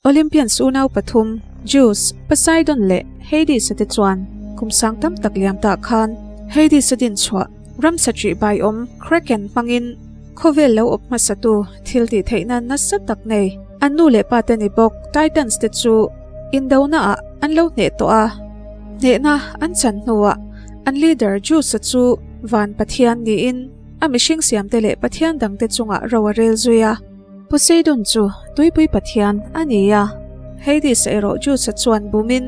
Olympians unau pathum, Zeus, Poseidon leh Hades-a te chuan kum sang tam tak liam tah khan Hades-a din chhuah ramsa ṭih bai awm Kraken hmangin khawvel lo awp hmasatu thil tih theihna nasa tak nei an nu leh pa te ni bawk Titans te chu indona ah an lo hneh tawh a. Hnehna an chan hnuah an leader Zeus-a chu van pathian niin a mihring siamte leh pathian dangte chungah ro a rel zui a. Poseidon chu tuipui pathian a ni a, Hades erawh Zeus-a chuan bumin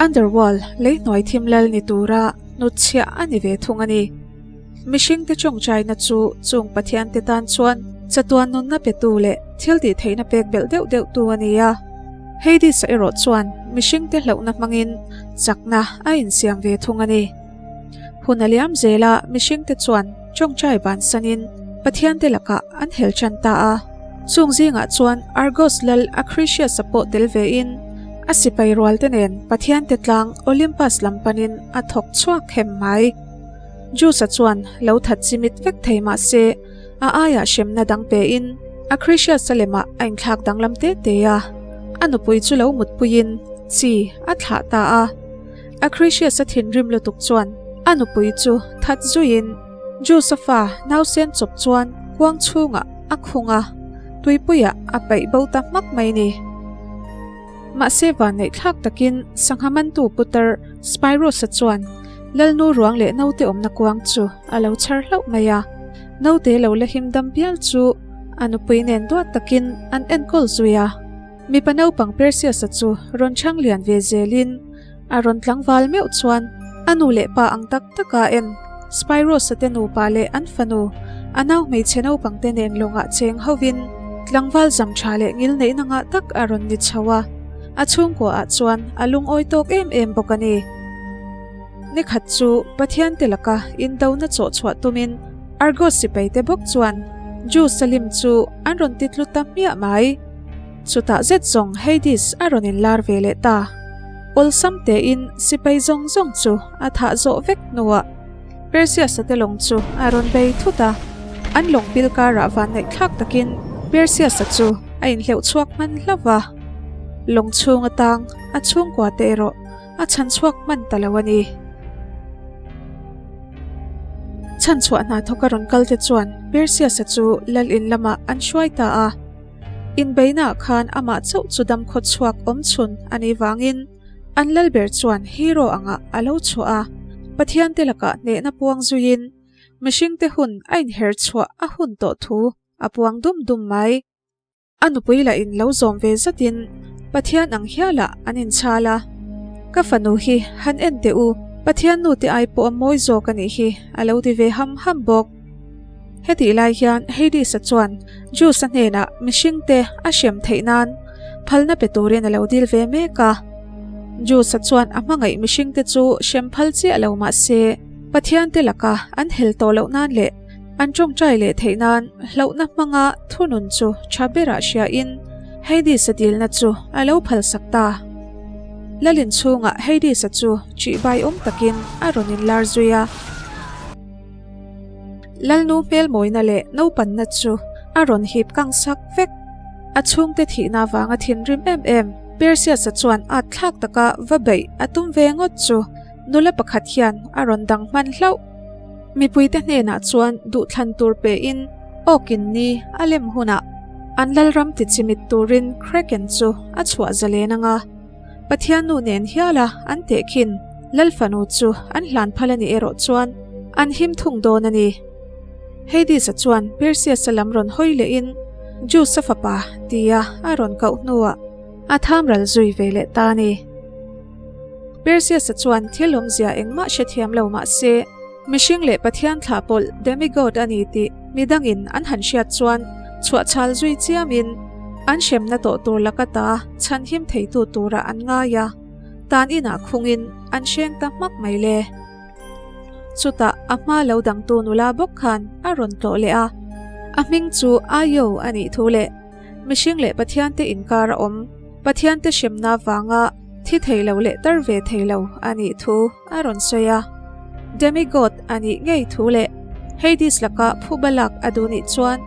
Underworld lei hnuai thim lal ni tura hnutchhiah a ni ve thung a ni. Mihringte tawngtaina chu chung pathiante tan chuan chatuan nunna petu leh thil tih theihna pek belh deuh deuhtu a ni a. Hades-a erawh chuan mihringte hlauhna hmangin chakna a insiam ve thung a ni. Hun a liam zela mihringte chuan tawngtai bansanin Pathiante lakah an hel tan ta a. Chung zingah chuan Argos lal Acrisius-a pawh tel vein a sipai rualte nen Pathiante tlang Olympus lam panin a thawk chhuak hem mai. Zeus-a chuan lo that chimit vek thei mah se a aiah hremna dang pein Acrisius-a lemah a inthlak danglam te te a, a nupui chu lo mutpuiin chi a thlah ta a. Acrisius-a thinrim lutuk chuan a nupui chu that zuiin Josefa nausen chawp chuan kuang chhungah a khung a, tuipuiah a paih bo ta hmak mai ni. Mahse vanneih thlak takin sangha mantu putar Spyros-a chuan Lalnu ruang leh naute awmna kuang chu a lo chhar hlauh mai a, naute lo la him dam bial chu a nupui nen duat takin an enkawl zui a. Mipa naupang Perseus-a chu rawn chhang lian ve zelin a rawn tlangval meuh chuan a nu leh pa ang tak taka en Spyros-a te nupa leh an fanu a nau hmeichhe naupang te nen lawngah cheng hovin tlangval zam tha leh ngil neihna ngah tak a rawn ni chho a, a chhungkua ah chuan a lungawi tawk em em bawk a ni. Nikhat chu Pathian te laka indona chawh chhuah tumin Argos sipai te bawk chuan Jerusalem chu an rawn ti tlu ta hmiah mai. Chutah zet zawng Hades a rawn inlar ve leh ta. Awlsam tein sipai zawng zawng chu a thah zawh vek hnuah Perseus-a te lawng chu a rawn bei thut a. An lawng pil karah vanneihthlak takin Perseus-a chu a inhleuh chhuak hman hlauh va. Lawng chhung atang a chhungkua te erawh a chhan chhuak hman ta lo a ni. Chhan chhuah hna thawk a rawn kal te chuan Perseus-a chu lal in lamah an hruai ta a. Inbeihnaah khan amah chauh chu dam khaw chhuak awm chhun a nih vangin an lalber chuan hero angah a lo chhuah a, Pathiante lakah hnehna puang zuiin mihringte hun a inher chhuah a hun tawh thu a puang dum dum mai. A nupui lah in lo zawm ve zatin Pathian ang hialah an inchhal a, Ka fanu hi han en teh u, Pathian nute ai pawh a mawi zawk a nih hi a lo ti ve ham ham bawk. Hetih lai hian Hades-a chuan Zeus-a hnenah mihringte a hrem theih nan phalna pe turin a lo dil ve mek a. Zeus-a chuan a hmangaih mihringte chu hrem phal chiah lo mah se, Pathiante laka an hel tawh loh nan leh an tawngtai leh theih nan hlauhna hmanga thunun chu tha berah hriain Hades-a dilna chu a lo phalsak ta. Lalin chhungah Hades-a chu ṭihbai awm takin a rawn inlar zui a. Lalnu hmelmawina leh naupanna chu a rawn hip kang sak vek. A chhungte thihna avanga thinrim em em Perseus-a chuan at thlak taka va beih a tum ve ngawt chu nula pakhat hian a rawn dang hman hlauh. Mipuite hnenah chuan duhthlan tur pein awkin ni a lem hunah an lalram tichimit turin Kraken chu a chhuah zalen anga. Pathian nu nen hiala an tehkhin Lal fanu chu an hlan phal a nih erawh chuan an him thung dawn a ni. Hades-a chuan Perseus-a lam rawn hawi lehin Zeus-a fapa tia a rawn koh hnuah a tham ral zui ve leh ta a ni. Perseus-a chuan thil awmzia engmah hrethiam lo mah se, mihring leh Pathian thlah pawlh demigod a ni tih midangin an han hriat chuan chhuahchhal zui chiamin an hremna tawh tur laka ta chhanhim theitu turah an ngai a, tan inah khungin an hreng ta hmak mai le. Chutah a hma lo dangtu nula bawk khan a rawn tlawh leh a, a hming chu Aio a nih thu leh mihring leh Pathiante inkar a awm, Pathiante hremna vanga thi thei lo leh tar ve thei lo a nih thu a rawn sawi a. Demigod a nih ngei thu leh Hades laka phuba lak a duh nih chuan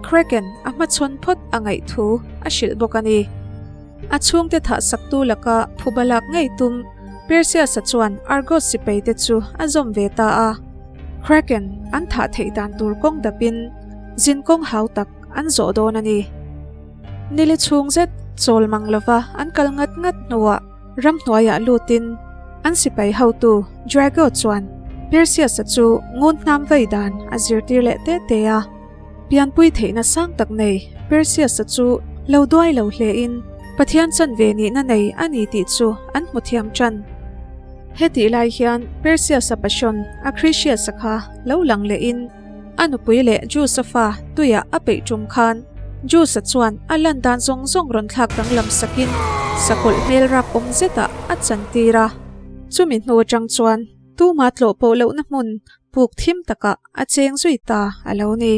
Kraken a hmachhawn phawt a ngaih thu a hrilh bawk a ni. A chhungte thah saktu laka phuba lak ngei tum Perseus-a chuan Argos sipaite chu a zawm ve ta a. Kraken an thah theih dan tur kawng dapin zin kawng hau tak an zawh dawn a ni. Nili chhung zet chawl mang lova an kal ngat ngat hnuah ramhnuaiah lutin an sipai hotu Drago chuan Perseus-a chu ngun hnam vei dan a zirtir leh te te a. Pianpui theihna sang tak nei Perseus-a chu lo duai lo hlein Pathian chanve nihna nei a ni tih chu an hmu thiam tan. Hetih lai hian Perseus-a passion Acrisius-a kha lo lang lehin a nupui leh Zeus-a fa tuiah a peih tum khan Zeus-a chuan a lan dan zawng zawng rawn thlak danglam sakin sakawlh hmel rap awm zetah a chantir a. Chumi hnu atang chuan tuma tlawh pawh lohna hmun puk thim takah a cheng zui ta a lo ni.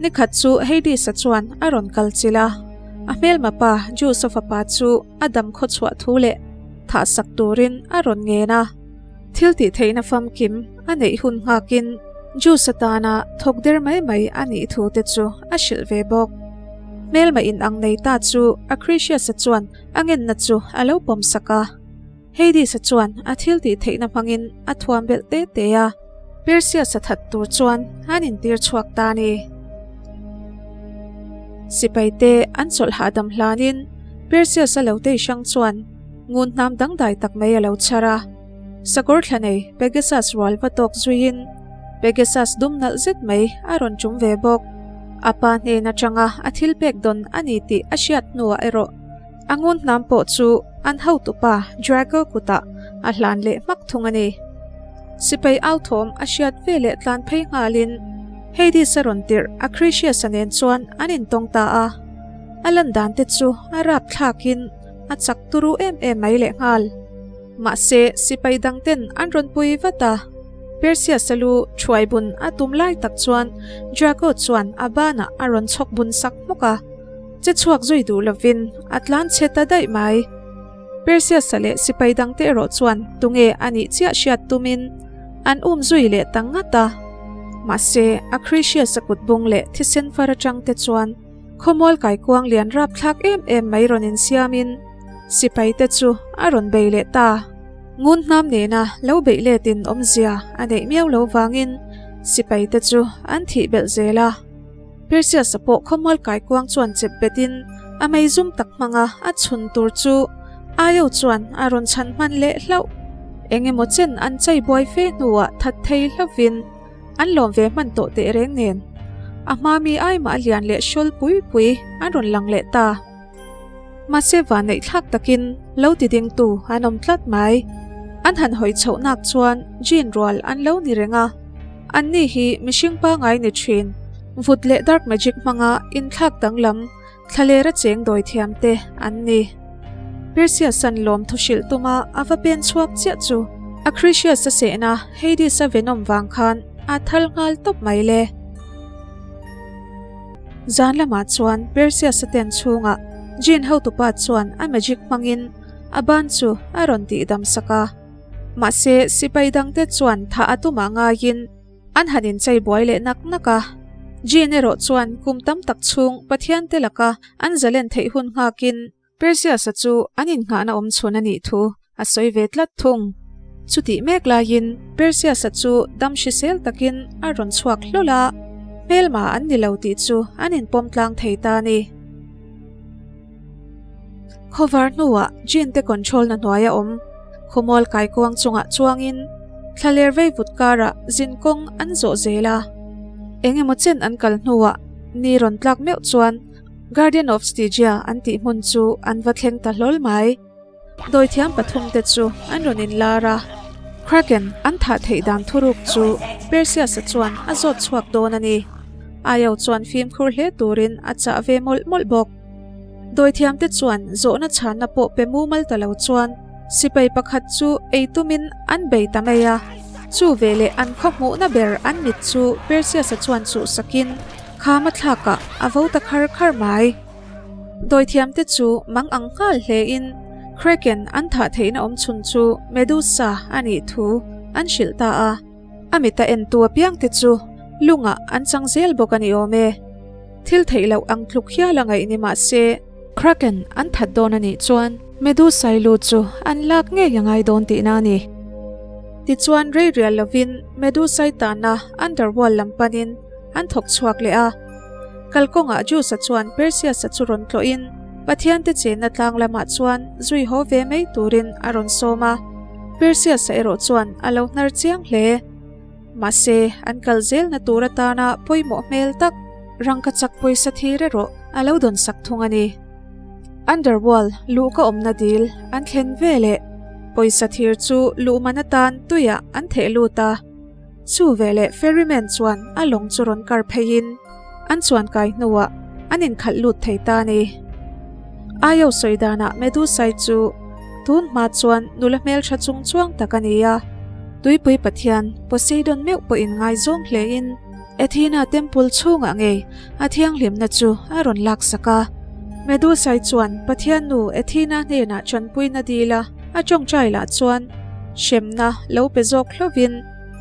Nikhat chu Hades-a chuan a rawn kal chilh a, a hmelma pa Zeus-a fapa chu a dam khawchhuah thu leh thahsak turin a rawn ngen a. Thil tih theihna famkim a neih hun nghakin Zeus-a tana thawk der mai mai a nih thu te chu a hrilh ve bawk. Hmelma inang nei ta chu Acrisius-a chuan a ngenna chu a lo pawmsak a. Hades-a chuan a thil tih theihna hmangin a thuam belh te te a, Perseus-a that tur chuan an intir chhuak ta a ni. Sipaite an chawlh hahdam hlanin Perseus-a lo tei hrang chuan ngun hnam dangdai tak mai a lo chhar a. Sakawr thla nei Pegasus rual va tawk zuiin Pegasus dum nalh zet mai a rawn tum ve bawk. A pa hnen atanga a thil pek dawn a ni tih a hriat hnuah erawh A ngun hnam pawh chu an hotupa Drago kutah a hlan leh hmak thung a ni. Sipai authawm a hriat ve leh tlan phei nghalin Hades a rawn tirh Acrisius-a nen chuan an intawng ta a. A lan dan te chu a rap thlakin a chak turu em em mai leh nghal. Mahse, sipai dang ten an rawn pui vat a. Perseus-a lu thuai bun a tum lai tak chuan Drago chuan a banah a rawn chhawk bun sak hmawk a. Che chhuak zui duh lovin a tlan chhe ta daih mai. Perseus-a leh sipai dangte erawh chuan tunge a nih chiah hriat tumin an um zui leh ta ngat a. Mahse, Acrisius-a kut bung leh thisen far atangte chuan khawmual kaikuang lian rapthlak em em mai rawn insiamin sipaite chu a rawn bei leh ta. Ngun hnam nena lo beih letin awmzia a neih miau lo vangin sipaite chu an thih belh zel a. Perseus-a pawh khawmual kaikuang chuan chep betin a mei zum tak hmanga a chhun tur chu Io chuan a rawn chhan hman leh hlauh. Eng emaw chen an chei buai fe hnuah that thei hlauhin an lawm ve hman tawh teh reng nen a hma mi ai mah lian leh hrawl pui pui an rawn lang leh ta. Mahse vanneih thlak takin lo ti dingtu an awm tlat mai. An han hawi chhoh nak chuan Jean rual an lo ni reng a. Anni hi mihring pangai ni thin. Vut leh dark magic hmanga inthlak danglam thlalera cheng dawi thiam te an ni. Perseus-a'n lawm thu hrilh tuma a va pen chhuak chiah chu Acrisius-a sehna Hades-a venawm vang khan a thal nghal tawp mai le. Zan lamah chuan Perseus-a tent chhungah Jean hotupa chuan a magic hmangin a ban chu a rawn tihdam sak a. Mahse, sipai dangte chuan thah a tumah ngaiin an han inchei buai leh nak nak a. Jean erawh chuan kum tam tak chhung Pathiante laka an zalen theih hun nghakin Perseus-a chu an innghahna awm chhun a nih thu a sawi ve tlat thung. Chutih mek laiin Perseus-a chu dam hrisel takin a rawn chhuak hlawl a, hmelma an ni lo tih chu an inpawm tlang thei ta a ni. Khawvar hnuah Jean te control na hnuaia awm khawmual kaikuang chungah chuangin thlaler vei vut karah zin kawng an zawh zel a. Eng emaw chen an kal hnuah ni rawn tlak meuh chuan Guardian of Stygia an tih hmun chu an va thleng ta hlawl mai. Dawithiam pathumte chu an rawn inlar a, Kraken an thah theih dan thuruk chu Perseus-a chuan a zawt chhuak dawn a ni. Io chuan fimkhur hle turin a chah ve mawlh mawlh bawk. Dawithiamte chuan zawhna chhanna pawh pe mumal ta lo chuan sipai pakhat chu ei tumin an bei ta mai a. Chu veleh an khaw hmuhna ber an mit chu Perseus-a chuan chuhsakin Khama thlakah a vo ta khar khar mai. Dawithiamte chu mang ang nghal hlein Kraken an thah theihna awm chhun chu Medusa a nih thu an hrilh ta a. A mita entu apiangte chu lungah an chang zel bawk a ni awm e. Thil theih loh ang tluk hial a ngaih ni mah se. Kraken an that dawn a nih chuan Medusa-i lu chu an lak ngei a ngai dawn tihna a ni. Tichuan rei rial lovin Medusa-i tahna Underworld lam panin an thawk chhuak leh a. Kalkawngah Zeus-a chuan Perseus-a chu rawn tlawhin Pathiante chenna tlang lamah chuan zui haw ve mai turin a rawn sawm a. Perseus-a erawh chuan a lo hnar chiang hle. Mahse, an kal zelna tur atana pawimawh hmel tak rangkachak pawisa thir erawh a lo dawn sak thung a ni. Underworld luh ka awmna dil an thlen ve leh pawisa thir chu luh man atan tuiah an theh lut a. Chu veleh ferryman chuan a lawng chu rawn kar pheiin an chuan kai hnuah an inkhalh lut thei ta a ni. Io sawi danah Medusai chu tun hma chuan nula hmeltha chung chuang tak a ni a, tuipui pathian Poseidon meuh pawhin ngaizawng hlein Athena temple chhungah ngei a thianghlimna chu a rawn laksak a. Medusai chuan pathian nu Athena hnenah chanpuina dil a, a tawngtai lah chuan hremna lo pe zawk hlovin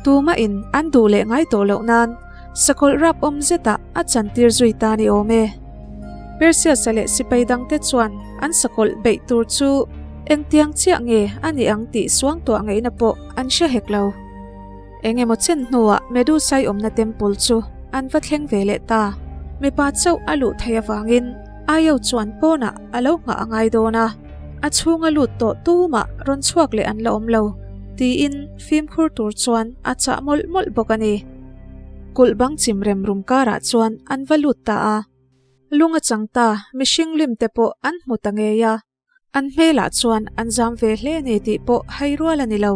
tumahin an duh leh ngai tawh loh nan sakawlh rap awm zetah a chantir zui ta ni awm e. Perseus-a leh sipai dangte chuan an sakawlh beih tur chu engtiang chiah nge a ni ang tih suangtuah ngaihna pawh an hre hek lo. Eng emaw chen hnuah Medusai awmna temple chu an va thleng ve leh ta. Mipa chauh a luh theih avangin Io chuan pawnah a lo nghah a ngai dawn a, a chhunga lut tawh tumah rawn chhuak leh an la awm lo tiin fimkhur tur chuan a chah mawlh mawlh bawk a ni. Kulh bang chim rem rum karah chuan an va lut ta a, lung a chang ta mihring lim te pawh an hmu ta ngei a. An hmelah chuan an zam ve hle a ni tih pawh hai rual a ni lo.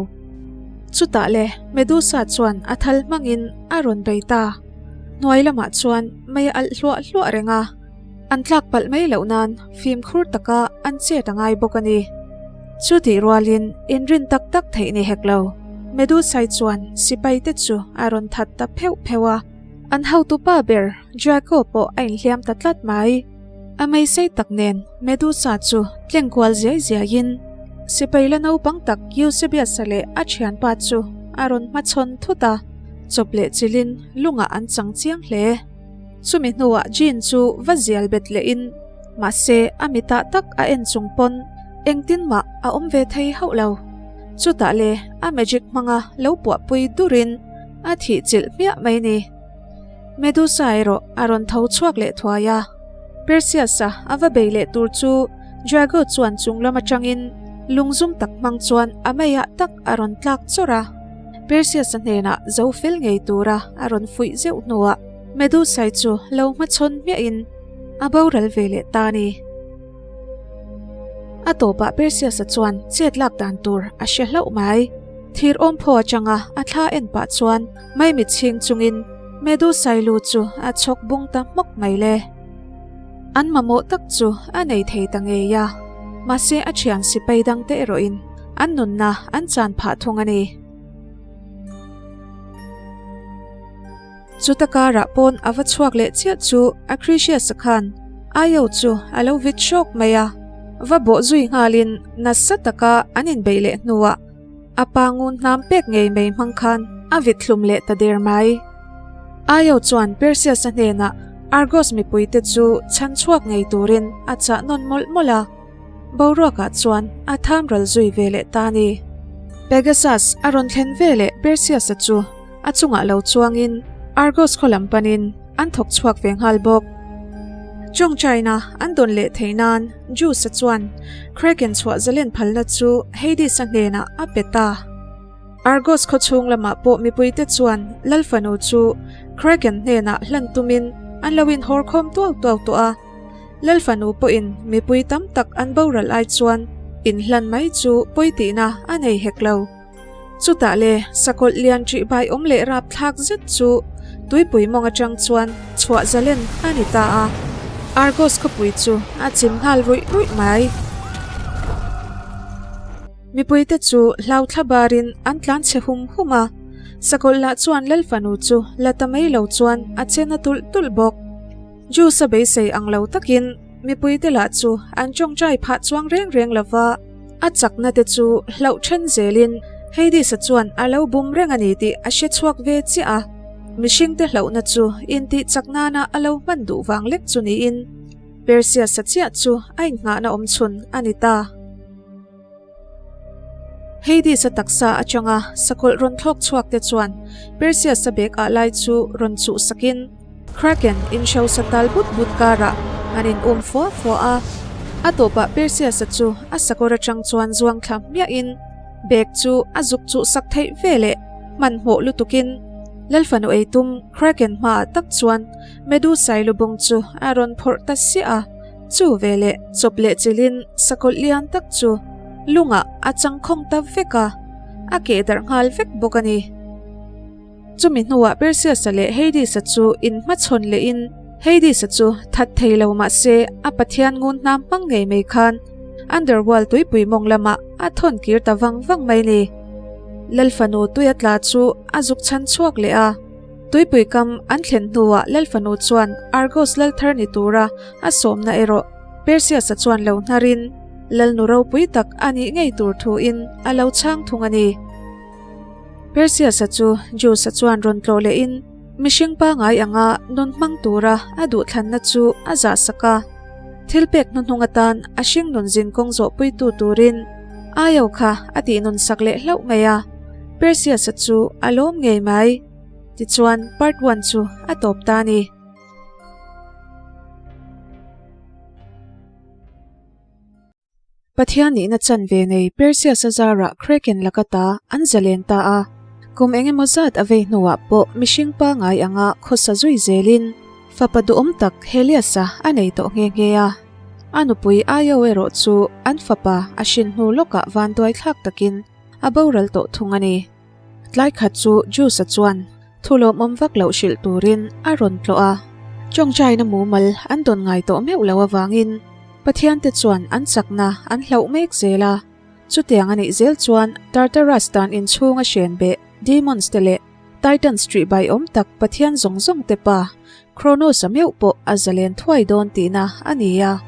Chutah le, Medusa chuan a thal hmangin a rawn bei ta. Hnuai lamah chuan mei a alh hluah hluah reng a, an tlak palh mai loh nan fimkhur taka an chet a ngai bawk a ni. Chutih rualin inrin tak tak theih ni hek lo. Medusai chuan sipaite chu a rawn that ta pheuh pheuh a, an hotupa ber Draco pawh a inhliam ta tlat mai. A meisei tak nen Medusa chu tleng kual ziai ziaiin sipai la naupang tak Eusebius-a leh a thianpa chu a rawn hmachhawn thut a, chawp leh chilhin lungah an chang chiang hle. Chumi hnuah Jean chu va zial bet lehin mahse a mitah tak a en chung pawn engtin mah a awm ve thei hauh lo. Chutah le a magic hmanga lo puahpui durin a thih chilh hmiah mai ni. Medusa erawh a rawn tho chhuak leh thuai a, Perseus-a a va bei leh tur chu Drago chuan chung lam atangin lungzum tak hmang chuan a meiah tak a rawn tlak chawrh a. Perseus-a hnenah zo fel ngei tura a rawn fuih zeuh hnuah Medusa-i chu lo hmachhawn hmiahin a boral ve leh ta a ni. A tawpah Perseus-a chuan chet lak dan tur a hre hlauh mai. Thir awmphaw atanga a thla en pah chuan Maimit chhing chungin Medusai lu chu a chhawk bung ta hmawk mai le. An mamawh tak chu a nei thei ta ngei a, mahse a thian sipai dangte erawhin an nunna an chan phah thung a ni. Chuta karah pawn a va chhuak leh chiah chu Acrisius-a khan Io chu a lo vit hrawk mai a, va bawh zui nghalin nasa taka an inbeih leh hnuah A pa ngun hnam pek ngei mai hmang khan a vit hlum leh ta der mai. Io chuan Perseus-a hnenah Argos mipuite chu chhan chhuak ngei turin a chah nawn mawlh mawlh a, boruakah chuan a tham ral zui ve leh ta a ni. Pegasus a rawn thlen ve leh Perseus-a chu a chungah lo chuangin Argos khaw lam panin an thawk chhuak ve nghal bawk. Chawngchaina an dawn leh theih nan Zeus-a chuan Kraken chhuah zalen phalna chu Hades-a hnenah a pe ta. Argos khaw chhung lamah pawh mipuite chuan Lal fanu chu Kraken hnenah hlan tumin an lo inhawr khawm tuau tuau tawh a. Lal fanu pawhin mipui tam tak an boral ai chuan inhlan mai chu pawi tihna a nei hek lo. Chutah le, sakawlh lian ṭih bai awm leh rap thlak zet chu tuipui mawng aṭang chuan chhuah zalen a ni ta a. Argos khawpui chu a chim nghal ruih ruih mai. Mipuite chu hlau thla barin an tlan chhe hum hum a, sakawlh lah chuan Lal fanu chu la ta mai lo chuan a che na tulh tulh bawk. Juice a beisei ang lo takin mipuite lah chu an tawngtai phah chuang reng reng lo va, a chakna te chu hlauh then zelin Hades-a chuan a lo bum reng a ni tih a hre chhuak ve chiah a, mihringte hlauhna chu intih chak nana a lo hman duh vang lek chu niin. Perseus-a chiah chu a innghahna awm chhun a ni ta. Hades-a taksa atanga sakawlh rawn thlawk chhuak te chuan Perseus-a bag ah lai chu rawn chuh sakin Kraken inhrosa tal but but karah an in um fua fua a. A tawpah Perseus-a chu a sakawr atang chuan zuang thla hmiahin bag chu a zuk chuh sak theih veleh hmanhmawh lutukin Lalfanu eitum Kraken hmaah tak chuan Medusa-i lubung chu a rawn phawrh ta siah a. Chu veleh chawp leh chilhin sakawlh lian tak chu lungah a changkhawng ta vek a, a keh darh nghal vek bawk a ni. Chumi hnuah Perseus-a leh Hades-a chu inhmachhawn lehin Hades-a chu that thei lo mah se a pathian ngun hnam hmang ngei mai khan Underworld tuipui mawng lamah a thawn kir ta vang vang mai ni. Lalfanu tuia tla chu a zuk chhan chhuak leh a. Tuipui kam an thlen hnuah Lalfanu chuan Argos lal thar ni tura a sawmna erawh Perseus-a chuan lo hnarin Lalnu ropui tak a nih ngei tur thuin a lo chhang thung a ni. Perseus-a chu Zeus-a chuan rawn tlawh lehin mihring pangai anga nun hmang tura a duhthlanna chu a zahsak a. Thilpek hnuhnung atan a hringnun zinkawng zawhpuitu turin Io kha a tihnunsak leh hlauh mai a. Perseus-a chu a lawm ngei mai. Tichuan part one chu a tawp ta a ni. Pathian nihna chan ve nei Perseus-a zarah Kraken laka ta an zalen ta a. Kum eng emaw zat a vei hnuah pawh mihring pangai anga khawsa zui zelin fapa duhawm tak Helios-a a nei tawh nghe nghe a. A nupui Io erawh chu an fapa a hrin hnu lawkah vanduai thlak takin a boral tawh thung a ni. Tlai khat chu Juice-a chuan thu lawmawm vak loh hrilh turin a rawn tlawh a. Tawngtaina mumal an dawn ngai tawh meuh loh avangin Pathiante chuan an chakna an hlauh mek zel a. Chutiang a nih zel chuan Tartarus dan inchhung a hren beh Demons te leh Titans ṭihbai awm tak Pathian zawng zawng te pa Kronos-a meuh pawh a zalen thuai dawn tihna a ni a.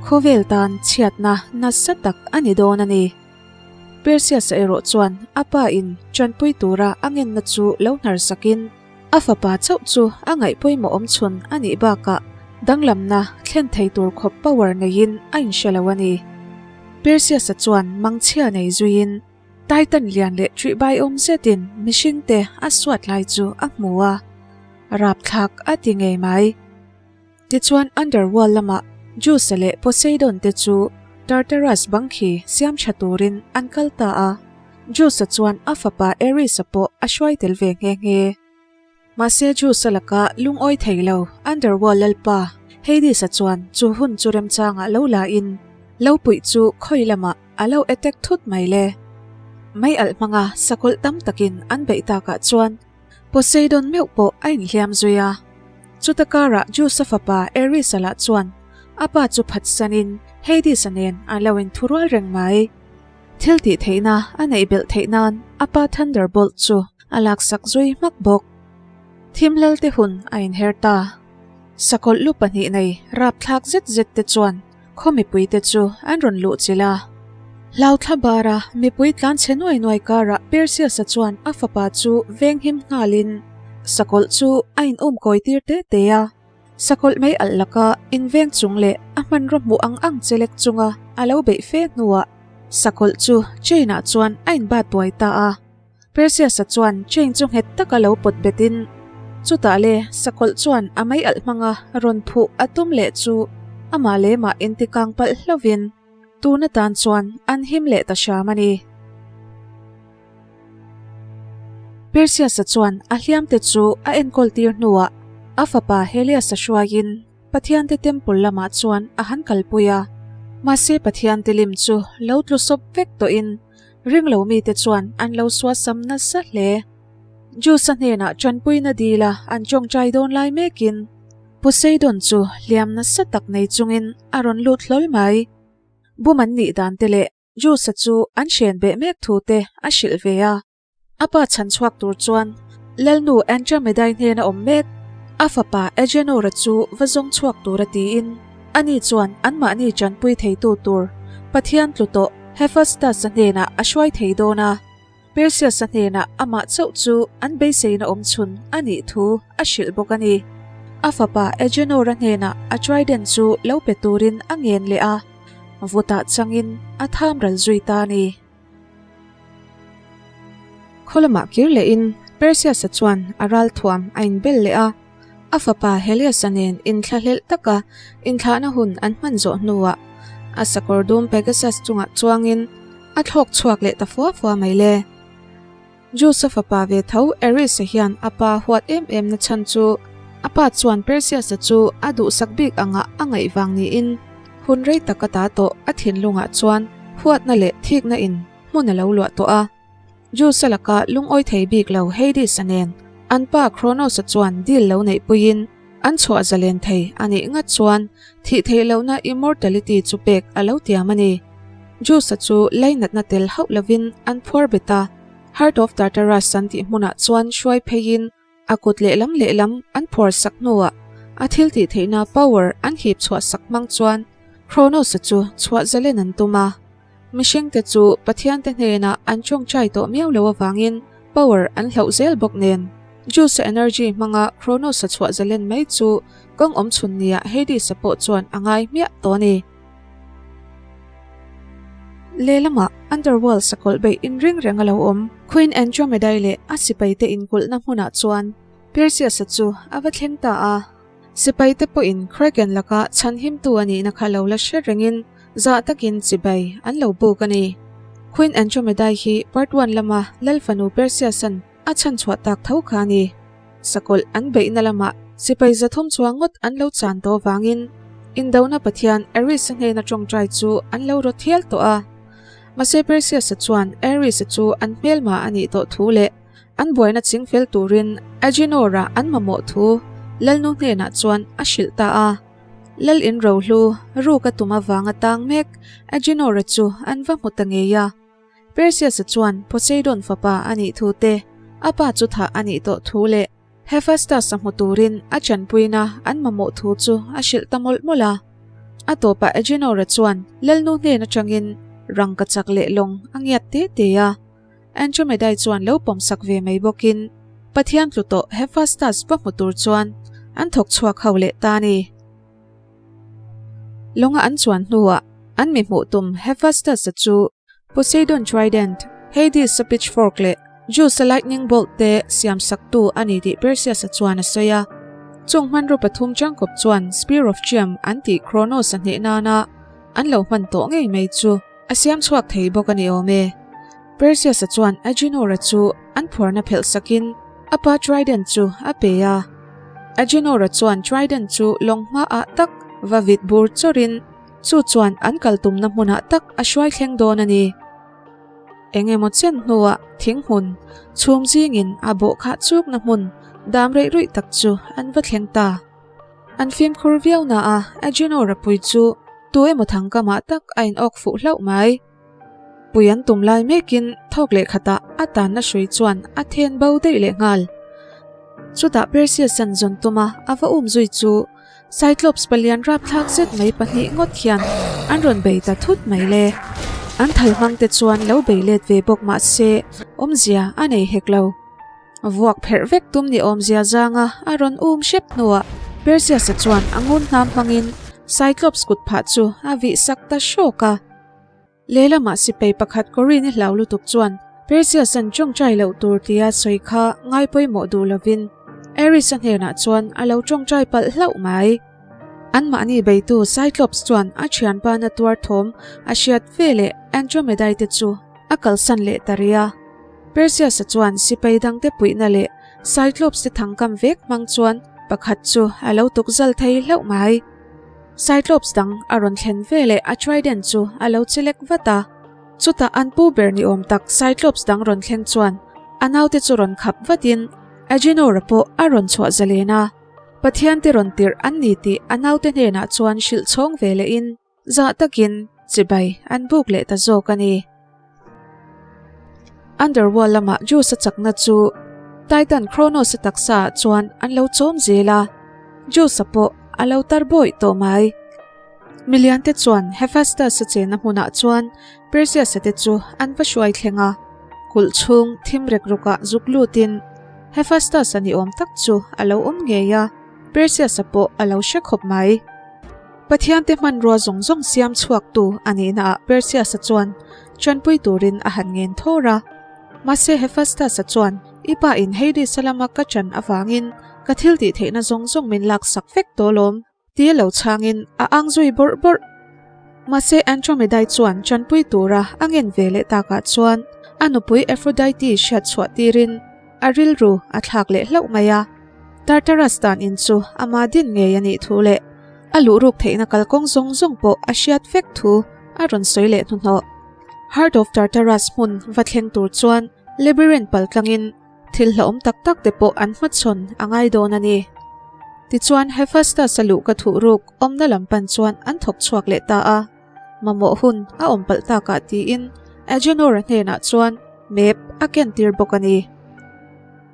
Khawvel tan chhiatna nasa tak a ni dawn a ni. Perseus-a erawh chuan a pa in ṭanpui tura a ngenna chu lo hnar sakin a fapa chauh chu a ngaih pawimawh awm chhun a nih bakah danglamna thlen thei tur khawp power neiin a inhre lo a ni. Perseus-a chuan mangchhia nei zuiin Titan lian leh ṭihbaiawm zetin mihringte a suat lai chu a hmu a, rapthlak a ti ngei mai. Tichuan Underworld lamah Zeus-a leh Poseidon te chu Tartarus bang khi siam tha turin an kal ta a, Zeus-a chuan a fapa Ares-a pawh a hruai tel ve nghe nghe. Mahse Zeus-a laka lungawi thei lo Underworld lalpa Hades-a chuan chu hun chu remchangah lo la in lo puih chu khawi lamah a lo attack thut mai le. Mei alh hmanga sakawlh tam takin an beih takah chuan Poseidon meuh pawh a inhliam zui a. Chuta karah Zeus-a fapa Ares-a lah chuan a pa chu phatsanin Hades-a nen an lo inthurual reng mai. Thil tih theihna a neih belh theih nan a pa Thunderbolt chu a laksak zui hmak bawk. Thim lalte hun a inher ta. Sakawlh lu pahnih nei rapthlak zet zet te chuan Khaw mipuite chu an rawn luh chilh a. Hlauthla bara mipui tlan chhe nuai nuai karah Perseus-a chuan a fapa chu venghim nghalin sakawlh chu a in um kawi tir te te a. Sakawlh mei alh laka inveng chung leh a hmanraw hmuh ang ang chelek chunga a lo beih fe hnuah sakawlh chu chain-ah chuan a inbat buai ta a. Perseus-a chuan chain chu nghet taka lo pawt betin, chutah le sakawlh chuan a mei alh hmanga rawn phuh a tum leh chu amah leh mah intikang palh hlovin tun atan chuan an him leh ta hram a ni. Perseus-a chuan a hliamte chu a enkawl tir hnuah a fapa Helios-a hruaiin Pathiante temple lamah chuan a han kalpui a, mahse Pathiante lim chu lo tlu sawp vek tawhin Ringlo mite chuan an lo suasam nasa hle. Jusa hnenah tanpuina dila an tawngtai dawn lai mekin Poseidon chu hliam nasa tak nei chungin a rawn lut hlawl mai. Bum an nih dan te leh Jusa chu an hren beh mek thu te a hrilh ve a. A pa chhan chhuak tur chuan Lalnu Andromedai hnena awm mek a fapa Agenor-a chu va zawng chhuak tura tiin ani chuan anmahni tanpui theitu tur Pathian tlu tawh Hephaestus-a hnenah a hruai thei dawn a. Perseus-a hnenah amah chauh chu an beiseina awm chhun a nih thu a hrilh bawk a ni. a fapa Agenor-a hnenah a trident chu lo pe turin a ngen leh a, vutah changin a tham ral zui ta a ni. Khaw lamah kir lehin Perseus-a chuan a ralthuam a inbel leh a, a fapa Helios-a nen inthlahlelh taka inthlahna hun an hman zawh hnuah a sakawr dum Pegasus chungah chuangin a thlawk chhuak leh ta fua fua mai le. Zeus-a fapa ve tho Ares-a hian a pa huat em em na chhan chu a pa chuan Perseus-a chu a duhsak bik angah a ngaih vang niin hun rei tak a ta tawh a thinlungah chuan huatna leh thikna in hmun a lo luah tawh a. Zeus-a laka lungawi thei bik lo Hades-a nen an pa Kronos-a chuan deal lo neih puiin an chhuah zalen thei a nih ngat chuan thih theih lohna immortality chu pek a lo tiam a ni. Zeus-a chu lainatna tel hauh lovin an phuar bet a, Heart of Tartarus an tih hmunah chuan hruai pheiin a kut lehlam lehlam an phuar sak hnuah a thil tih theihna power an hip chhuah sak hmang chuan Kronos-a chu chhuah zalen an tum a. Mihringte chu Pathiante hnenah an tawngtai tawh miau lo avangin power an hloh zel bawk nen. Zeus-a energy hmanga Kronos-a chhuah zalen mai chu kawng awm chhun nia Hades-a pawh chuan a ngai hmiah tawh a ni. Lehlamah Underworld sakawlh beih inring reng a lo awm. Queen Andromeda-i leh a sipaite inkulhna hmunah chuan Perseus-a chu a va thleng ta a. Sipaite pawhin Kraken laka chhanhimtu a nihna kha lo la hre rengin zah takin chibai an lo buk a ni. Queen Andromeda-i hi Part One lama Lal fanu Perseus-a'n a chhanchhuah tak tho kha a ni. Sakawlh an beihna lamah sipai 300 chuang ngawt an lo chan tawh avangin indona pathian Ares-a hnena tawngtai chu an lo rawt hial tawh a. Mahse Perseus-a chuan Ares-a chu an hmelma a nih tawh thu leh an buaina ching fel turin Agenor-a an mamawh thu Lalnu hnenah chuan a hrilh ta a. Lal in rohlu ruk a tum avanga tang mek Agenor-a chu an va hmu ta ngei a. Perseus-a chuan Poseidon fapa a nih thu te, a pa chu thah a nih tawh thu leh Hephaestus-a hmu turin a chanpuina an mamawh thu chu a hrilh ta mawlh mawlh a. A tawpah Agenor-a chuan Lalnu hnen atangin rangka chak leh lawng a ngiat te te a. Andromeda-i chuan lo pawmsak ve mai bawkin Pathian tlu tawh Hephaestus va hmu tur chuan an thawk chhuak ho leh ta a ni. Lawnga an chuan hnuah an mi hmuh tum Hephaestus-a chu Poseidon trident, Hades-a pitchfork leh Zeus-a lightning bolt te siamsaktu a ni tih Perseus-a chuan a sawi a. Chung hmanraw pathum changkawp chuan Spear of Chiam an tih Kronos-a hneh nana an lo hman tawh ngei mai chu a siam chhuak thei bawk a ni awm e. Perseus-a chuan Agenor-a chu an phuarna phelh sakin a pa trident chu a pe a. Agenor-a chuan trident chu lawng hmaah tak va vit bur chawrin chu chuan an kal tumna hmunah tak a hruai thleng dawn a ni. Eng emaw chen hnuah thing hmun chhum zingin a bawh khah chukna hmun dam reih ruih tak chu an va thleng ta. An fimkhur viau na a, Agenor-a pui chu tu emaw thangkamah tak a in awk fuh hlauh mai. Pui an tum lai mekin thawk leh khatah a tanna hrui chuan a then bo daih leh nghal. Chutah Perseus-a'n zawn tuma a va um zui chu Cyclops palian rapthlak zet mai pahnih ngawt hian an rawn bei ta thut mai le. An thal hmang te chuan lo bei let ve bawk mah se awmzia a nei hek lo. Vuak pherh vek tum ni awmzia zanga a rawn um hrep hnuah Perseus-a chuan a ngun hnam hmangin Cyclops kut phah chu a vih sak ta hrawk a. Lehlamah sipai pakhat Corinne-i hlau lutuk chuan Perseus-a'n tawngtai loh tur tia sawi kha ngai pawimawh duh lovin Ares-a hnenah chuan a lo tawngtai palh hlauh mai. Anmahni beitu Cyclops chuan a thianpa na tuar thawm a hriat ve leh Andromeda-i te chu a kalsan leh ta rih a. Perseus-a chuan sipai dangte puihna leh Cyclops te thangkam vek hmang chuan pakhat chu a lo tukzal thei hlauh mai. Cyclops dang a rawn thlen ve leh a trident chu a lo che lek vat a. Chutah an pu ber ni awm tak Cyclops dang rawn thleng chuan a naute chu rawn khap vatin Agenor-a pawh a rawn chhuah zalen a. Pathian te rawn tirh an ni tih a naute hnenah chuan hrilh chhawng ve lehin zah takin chibai an buk leh ta zawk a ni. Underworld lamah Zeus-a chakna chu Titan Kronos-a taksaah chuan an lo chawm zel a, Zeus-a pawh a lo tar bawih tawh mai. Miliante chuan Hephaestus-a chenna hmunah chuan Perseus-a te chu an va hruai thleng a, kulh chhung thim rek rukah zuk lutin Hephaestus-a ni awm tak chu a lo awm ngei a. Perseus-a pawh a lo hre khawp mai. Pathiante hmanrua zawng zawng siam chhuaktu a nihnaah Perseus-a chuan ṭanpui turin a han ngen thawr a. Mahse Hephaestus-a chuan, I pa in Hades-a lama ka ṭan avangin ka thil tih theihna zawng zawng min laksak vek tawh lawm, tia lo chhangin a ang zui bawrh bawrh. Mahse Andromedai chuan ṭanpui tura a ngen ve leh takah chuan a nupui Aphrodite hriat chhuah tirin a rilru a thlak leh hlauh mai a. Tartarus dan in chu ama din ngei a nih thu leh a luhruk theihna kalkawng zawng zawng pawh a hriat vek thu a rawn sawi leh hnuhnawh. Heart of Tartarus hmun va thleng tur chuan Labyrinth pal tlangin Thil hlauhawm tak tak te pawh an hmachhawn a ngai dawn a ni. Tichuan, Hephaestus-a luh ka thuh ruk awmna lam pan chuan an thawk chhuak leh ta a. Mamawh hun a awm palh takah tiin Agenor-a hnenah chuan map a ken tir bawk a ni.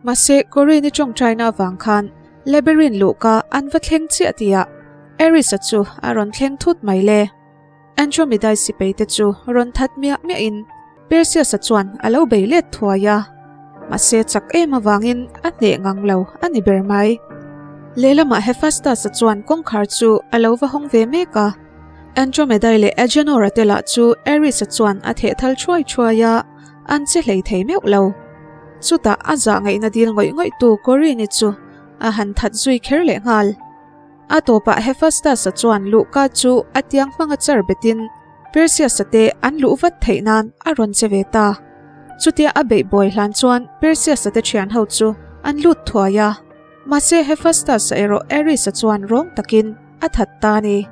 Mahse, Corinne-i tawngtaina avang khan Labyrinth luhka an va thleng chiah tihah Ares-a chu a rawn thleng thut mai le. Andromedai sipai te chu rawn that miah miahin Perseus-a chuan a lo bei let thuai a, mahse chak em avangin a hneh ngang lo a ni ber mai. Lehlamah Hephaestus-a chuan kawngkhar chu a lo va hawng ve mek a, Andromedai leh Agenor-a te lah chu Ares-a chuan a theh thal thuai thuai a, an che hlei thei meuh lo. Chutah a zah ngaihna dil ngawih ngawihtu Corinne-i chu a han that zui kher leh nghal. A tawpah Hephaestus-a chuan luhka chu a tiang hmanga char betin Perseus-a te an luh vat theih nan a rawn che ve ta. Chutia a beih buai hlan chuan Perseus-a te thian ho chu an lut thuai a. Mahse Hephaestus-a erawh Ares-a chuan rawng takin a that ta a ni.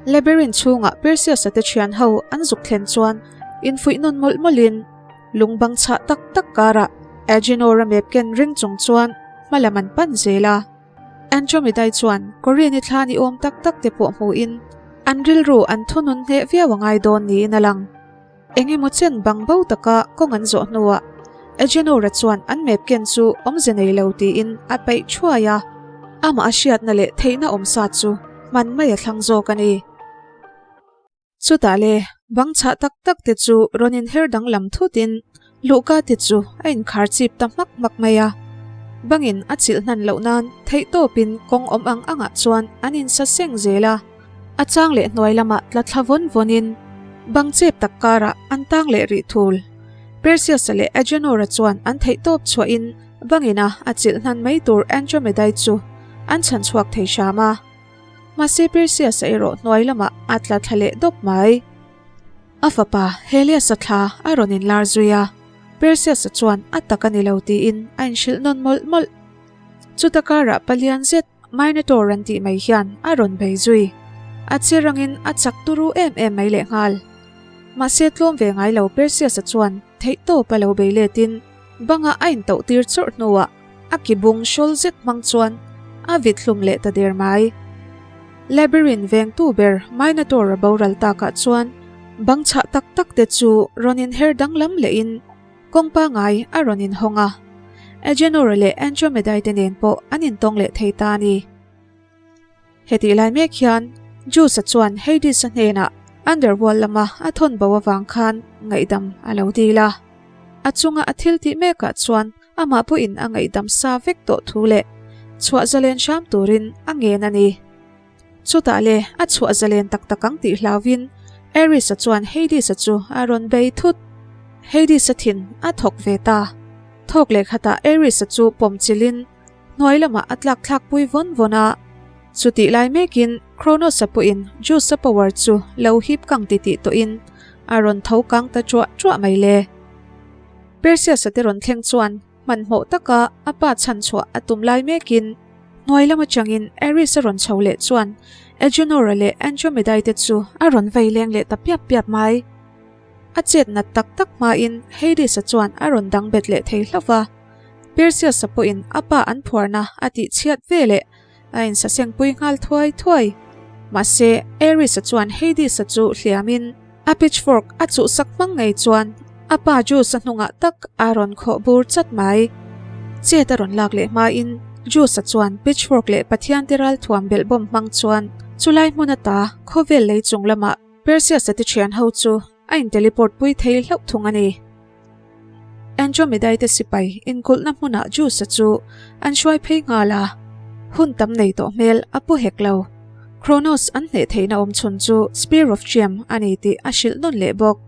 Labyrinth chhungah Perseus-a te thian ho an zuk thlen chuan infuih nawn mawlh mawlhin lung bang chhah tak tak karah Agenor-a map ken ring chung chuan hmalam an pan zel a. Andromedai chuan Corinne-i thla ni awm tak tak te pawh hmuhin an rilru an thunun hneh viau a ngai dawn niin a lang. Eng emaw chen bang bo taka kawng an zawh hnuah Agenor-a chuan an map ken chu awmze nei lo tiin a peih thuai a, amah a hriatna leh theihna awmsa chu hman mai a thlang zawk a ni. Chutah le, bang chhah tak tak te chu rawn inher danglam thutin luhka te chu a inkhar chip ta hmak hmak mai a. Bangin a chilh hnan loh nan theihtawpin kawng awm ang angah chuan an insa seng zel a. A chang leh hnuai lamah tla thla vawn vawnin bang chep tak karah an tang leh rih thul. Perseus-a leh Agenor-a chuan an theihtawp chhuahin bangina a chilh hnan mai tur Andromedai chu an chhan chhuak thei hram a. Mahse Perseus-a erawh hnuai lamah a tla thla leh dawp mai. A fapa Helios-a thla a rawn inlar zui a, Perseus-a chuan a tak a ni lo tiin a inhrilh nawn mawlh mawlh. Chuta karah palian zet Minotaur an tih mai hian a rawn bei zui. A che rangin a chak turu em em mai lehnghal. Mahse tlawm ve ngai lo Perseus-a chuan theihtawp a lo bei letin banga a intauh tir chawrh hnuah A ki bung hrawl zet hmang chuan a vit hlum leh ta der mai. Labyrinth vengtu ber Minotaur a boral takah chuan bang chhah tak tak te chu rawn inher danglam lehin kawng pangai a rawn inhawng a. Agenor leh Andromedai te nen pawh an intawng leh thei ta a ni. Hetih lai mek hian Zeus-a chuan Hades-a hnenah Underworld lama a thawn bo avang khan ngaihdam a lo dil a. A chunga a thil tih mekah chuan amah pawhin a ngaihdam sa vek tawh thu leh chhuah zalen hram turin a ngen a ni. Chutah le a chhuah zalen tak tak ang tih hlauvin Ares-a chuan Hades-a chu a rawn bei thut. Hades-a thin a thawk ve ta. Thawk leh khatah Ares-a chu pawm chilhin Hnuai lamah a tlak thlak pui vawn vawn a. Chutih lai mekin Kronos-a pawhin Zeus-a power chu lo hip kang titih tawhin a rawn tho kang ta ṭuah ṭuah mai le. Perseus-a te rawn thleng chuan hmanhmawh taka a pa chhan chhuah a tum lai mekin hnuai lam atangin Ares-a rawn chho leh chuan Agenor-a leh Andromedai te chu a rawn vei leng leh ta piap piap mai. A chet nat tak tak hmain Hades-a chuan a rawn dang bet leh thei hlauh va. Perseus-a pawhin a pa an phuarna a tih chhiat ve leh a insasengpui nghal thuai thuai. Mahse, Ares-a chuan Hades-a chu hliamin a pitchfork a chuhsak hmang ngei chuan a pa Zeus-a hnungah tak a rawn khawh bur chat mai. Chet a rawn lak leh hmain Zeus-a chuan pitchfork leh pathiante ralthuam belhbawm hmang chuan chulai hmun ata khawvel lei chung lamah Perseus-a ti thian ho chu a in-teleport pui thei hlauh thung a ni. Andromedai te sipai inkulhna hmunah Zeus-a chu an hruai phei nghal a. Hun tam nei tawh hmel a pu hek lo. Kronos an hneh theihna awm chhun chu Spear of Chiam a ni tih a hrilh nawn leh bawk.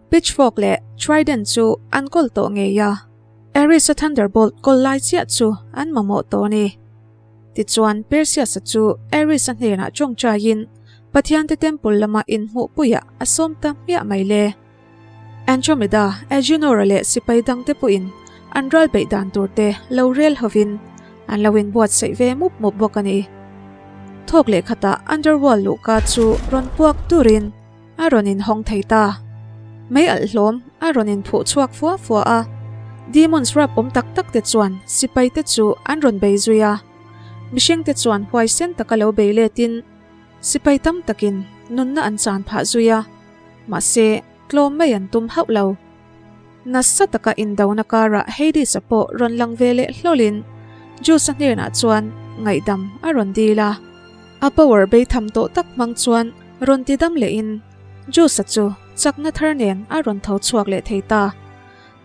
Pitchfork leh Trident chu an kawl tawh ngei a, Ares-a Thunderbolt kawl lai chiah chu an mamawh tawh a ni. Tichuan, Perseus-a chu Ares-a hnenah tawngtaiin Pathiante temple lama inhmuhpuiah a sawm ta hmiah mai le. Andromeda, Agenor-a leh sipai dangte pawhin an ral beih dan turte lo rel hovin an lo inbuatsaih ve mup mup bawk a ni. Thawk leh khatah Underworld luhka chu rawn puak turin a rawn inhawng thei ta. Mei alh hlawm a rawn inphuh chhuak fua fua a, Demons rap awm tak tak te chuan sipai te chu an rawn bei zui a. Mihring te chuan huaisen taka lo bei letin sipai tam takin nunna an chan phah zui a. Mahse, tlawm mai an tum hauh lo. Nasa taka indona karah Hades-a pawh rawn lang ve leh hlawlin Zeus-a hnenah chuan ngaihdam a rawn dil a. A power beitham tawh tak hmang chuan rawn tidam lehin Zeus-a chu chakna thar nen a rawn tho chhuak leh thei ta.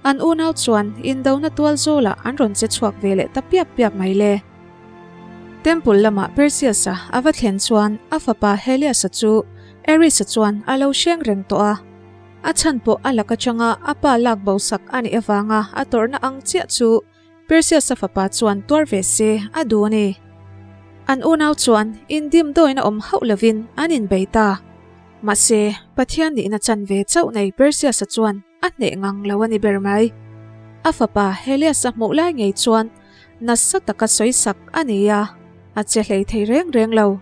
An unau chuan indona tual zawlah an rawn che chhuak ve leh ta piap piap mai le. Temple lamah Perseus-a a va thlen chuan a fapa Helios-a chu Ares-a chuan a lo hreng reng tawh a. A chhan pawh a lak atanga a pa lak bo sak a nih avanga a tawrhna ang chiah chu Perseus-a fapa chuan tuar ve se a duh a ni. An unau chuan indimdawina awm hauh lovin an inbei ta. Mahse, Pathian nihna chanve chauh nei Perseus-a chuan a hneh ngang lo a ni ber mai. A fapa Helios-a hmuh lai ngei chuan nasa taka sawi sak a ni a, a che hlei thei reng reng lo.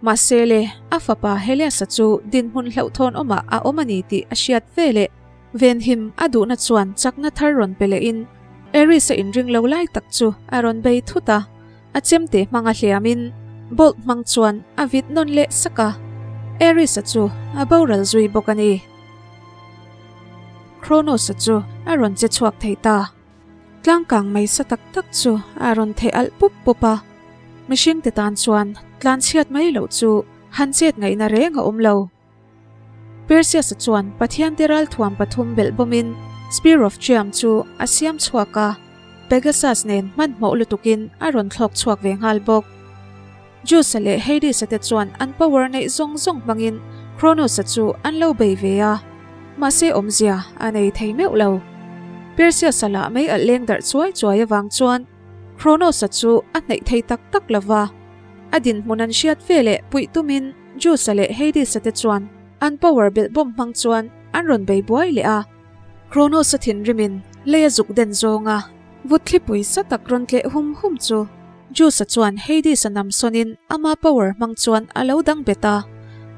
Mahse le, a fapa Helios-a chu dinhmun hlauhthawn awmah a awm a ni tih a hriat ve leh venhim a duhna chuan chakna thar rawn pe lehin Ares-a inring lo lai tak chu a rawn bei thut a, a chemte hmanga hliamin bolt hmang chuan a vit nawn leh sak a, Ares-a chu a boral zui bawk a ni. Kronos-a chu a rawn che chhuak thei ta. Tlangkang mai sa tak tak chu a rawn theh alh pup pup a, mihringte tan chuan tlanchhiat mai loh chu han chet ngaihna reng a awm lo. Perseus-a chuan Pathiante ralthuam pathum belh bawmin Spear of Triumph chu a siam chhuak a, Pegasus nen hmanhmawh lutukin a rawn thlawk chhuak ve nghal bawk. Zeus-a leh Hades-a te chuan an power neih zawng zawng hmangin Kronos-a chu an lo bei ve a, mahse awmzia a nei thei meuh lo. Perseus-a lah mei alh leng darh chuai chuai avang chuan Kronos-a chu a hnaih thei tak tak lo va. A dinhmun an hriat ve leh puih tumin Zeus-a leh Hades-a te chuan an power belh bawm hmang chuan an rawn bei buai leh a. Kronos-a thinrimin lei a zuk den zawnga vutthlipui sa tak rawn tleh hum hum chu Zeus-a chuan Hades-a nam sawnin ama power hmang chuan a lo dang bet a,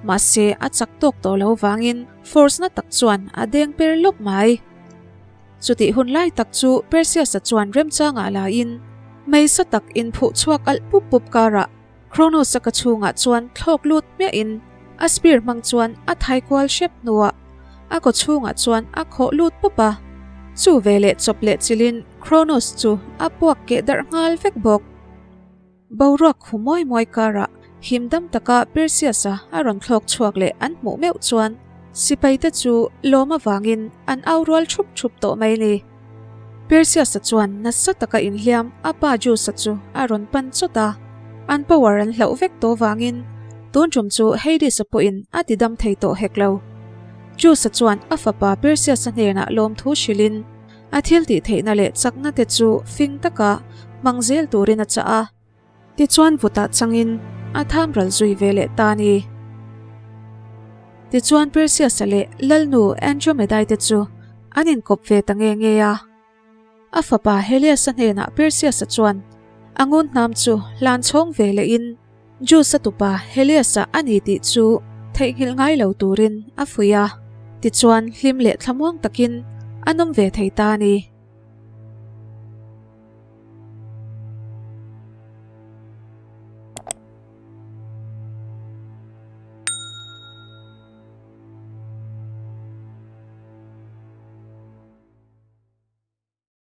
mahse a chak tawk tawh lo vangin force na tak chuan a deng per lawp mai. Chutih hun lai tak chu Perseus-a chuan remchangah la in mei sa tak inphuh chhuak alh pup pup karah Kronos-a ka chhungah chuan thlawk lut hmiahin a spear hmang chuan a thai kual hrep hnuah a kaw chhungah chuan a khawh lut pawp a. Chu veleh chawp leh chilhin Kronos chu a puak keh darh nghal vek bawk. Boruak khu mawi mawi karah him dam taka Perseus-a a rawn thlawk chhuak leh an hmuh meuh chuan sipaite chu lawm avangin an au rual thup thup tawh mai ni. Perseus-a chuan nasa taka inhliam a pa Zeus-a chu a rawn pan chawt a, an power an hlauh vek tawh vangin tun tum chu Hades-a pawhin a ti dam thei tawh hek lo. Zeus-a chuan a fapa Perseus-a hnenah lawmthu hrilhin a thil tih theihna leh chakna te chu fing taka hmang zel turin a chah a. Tichuan vutah changin a tham ral zui ve leh ta a ni. Tichuan Perseus-a leh Lalnu Andromedai te chu an inkawp ve ta nge nge a. A fapa Helios-a hnenah Perseus-a chuan a ngun hnam chu hlan chhawng ve lehin Zeus-a tupa Helios-a a ni tih chu theihnghilh ngai lo turin a fuih a. Tichuan hlim leh thlamuang takin an awm ve thei ta a ni.